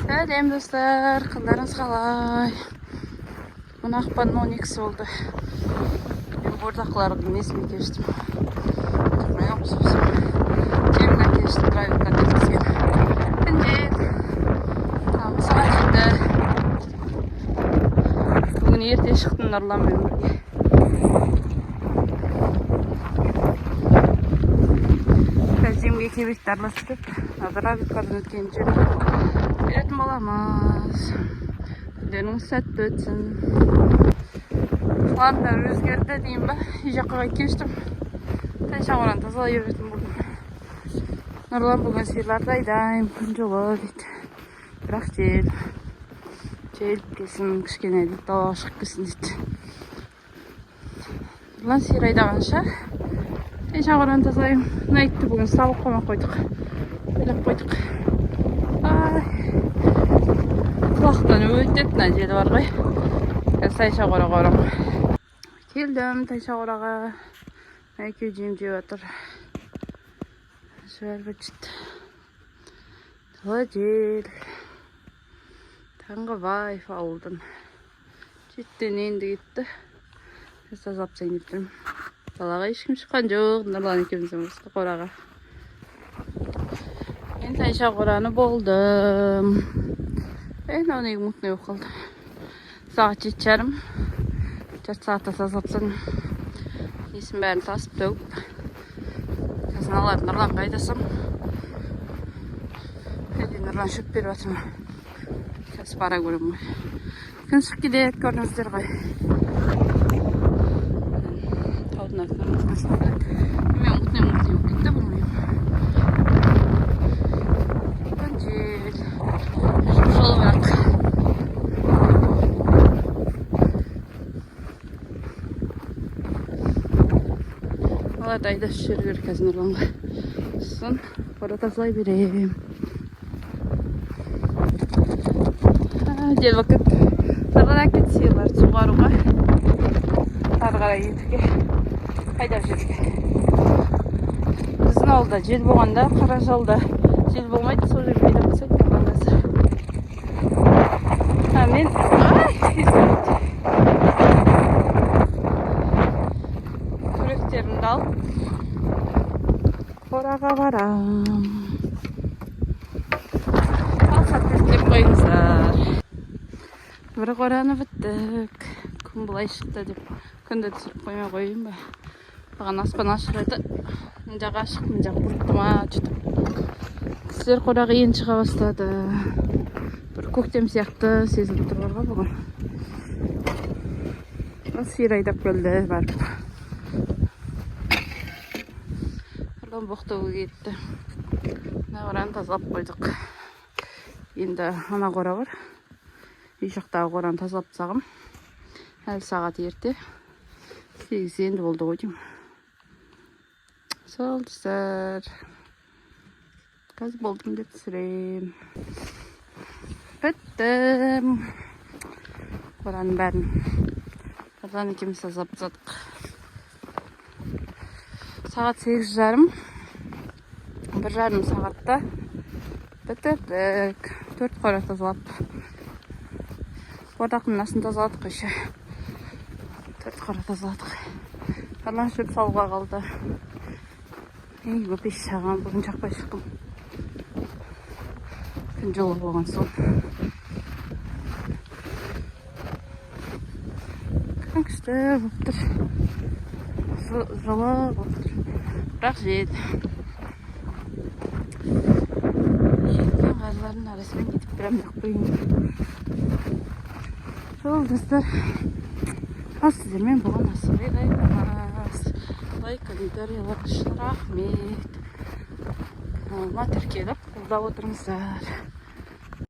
Сәлем, достар, қалдарыңыз қалай? Бүгін ақпанның 12-сі болды. Мен бордақылардың несіне кештім. Мен жеміне кештім, дровикка жеткізген. Күн жел. Таңғы сағат 7. Бүгін ерте шықтым Нұрланмен бірге. Қазір жемге кебекті араластырып, дровиккадан өткен жем беретін боламыз. Күндеріңіз сәтті өтсін. Пландар өзгерді деймін ба? Үй жаққа қайтып кештім. Тайша қораны тазалай беретін болдым. Нұрлан бүгін сиырларды айдаймын, күн жылы дейді. Бірақ жел. Желіп келсін, кішкене дейді, далаға шығып келсін дейді. Нұрлан сиыр айдағанша тайша қораны тазалаймын. Мына итті бүгін сабақ қоймай қойдық. Байлап қойдық. Ай. Құлақтан өтеді мына жел бар ғой. Қазір тайша қораға барамын. Келдім тайша қораға. Екеуі жем жеп жатыр. Жіберіп жетті. Дала жел. Таңғы вайб ауылдың. 7-ден енді кетті. Қазір тазалап тастайын деп тұрмын. Далаға ешкім шыққан жоқ. Нұрлан екеумізден басқа қораға. Мен тайша қораны болдым. Ей, мынау неге мутный болып қалды? Сағат 7:30. Жарты сағатта тазалап тастадым. Несін бәрін тасып төгіп. Қазір мыналарды Нұрланға айдасам. Әлде Нұрлан шөп беріп жатыр ма? Қазір бара көремін ғой. Күн шығып келеді, көрдіңіздер ғой. Таудың артынан күн шығып келеді. Мен мутный мутный болып кетті білмеймін. Күн жел. Жып-жылы бірақ. Оларды айдап жіберу керек қазір Нұрланға. Сосын қора тазалай беремін. Жел болып кетті. Нұрлан әкетті сиырларды суғаруға. Ары қарай етуге. Айдап жіберуге. Біздің ауылда жел болғанда, Қаражалда жел болмайды, сол жерге айдап тастайды Нұрлан қазір. А мен, ай, извините. Күректерімді алып қораға барам. Ал сәттілік тілеп қойыңыздар. Бір қораны біттік. Күн былай шықты деп күнді түсіріп қоймай қояйын ба? Маған аспан ашық еді. Мына жағы ашық, мына жағы бұлтты ма, что-то. Кісілер қораға енді шыға бастады. Бір көктем сияқты сезіліп тұр ғой бүгін. Сиыр айдап келді барып. Нұрлан боқтауға кетті. Мына қораны тазалап қойдық. Енді ана қора бар. Үй жақтағы қораны тазалап тастағым. Әлі сағат ерте. 8 енді болды ғой деймін. Сол, достар. Қазір болдым деп түсірем. Біттім. Қораның бәрін. Нұрлан екеуміз тазалап тастадық. Сағат 8:30. 1,5 сағатта бітірдік. Төрт қора тазалап. Бордақтың астын тазаладық еще. Төрт қора тазаладық. Нұрлан шөп салуға қалды. Ей, өпеш саған бүгін жақпай шықтым. Күн жылы болған соң. Күн күшті болып тұр. Жылы болып тұр. Бірақ жел. Желген қарлардың арасымен кетіп тұрамын деп қояйын. Сол, достар. Ал сіздермен болған Асылбек Айтмас. Лайк, комментарийлер үшін рахмет. Каналыма тіркеліп, қолдап отырыңыздар.